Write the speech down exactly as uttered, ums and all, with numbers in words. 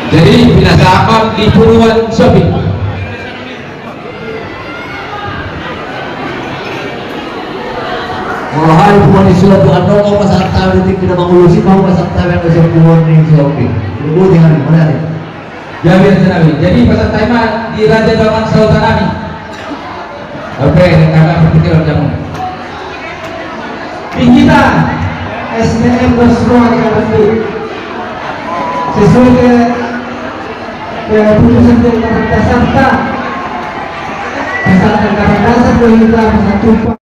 Jadi, pinasahat ma di Puruan Sihombing. Molo hami Puruan Sihombing, annon ma pasahat hami di tingki na mangolu, si ma pasahat hami anggo sian Puruan ni Sihombing. Lubu di hami, mana ni? Jadi, pasahat hami ma di raja dongan sahuta nami. Oke, karena berpikir jamu. Di hita S T M dos roa Jalan Sesuai dengan keputusan dari Karang Dasar ta. Dasar Karang Dasar dari hita bisa tumpah.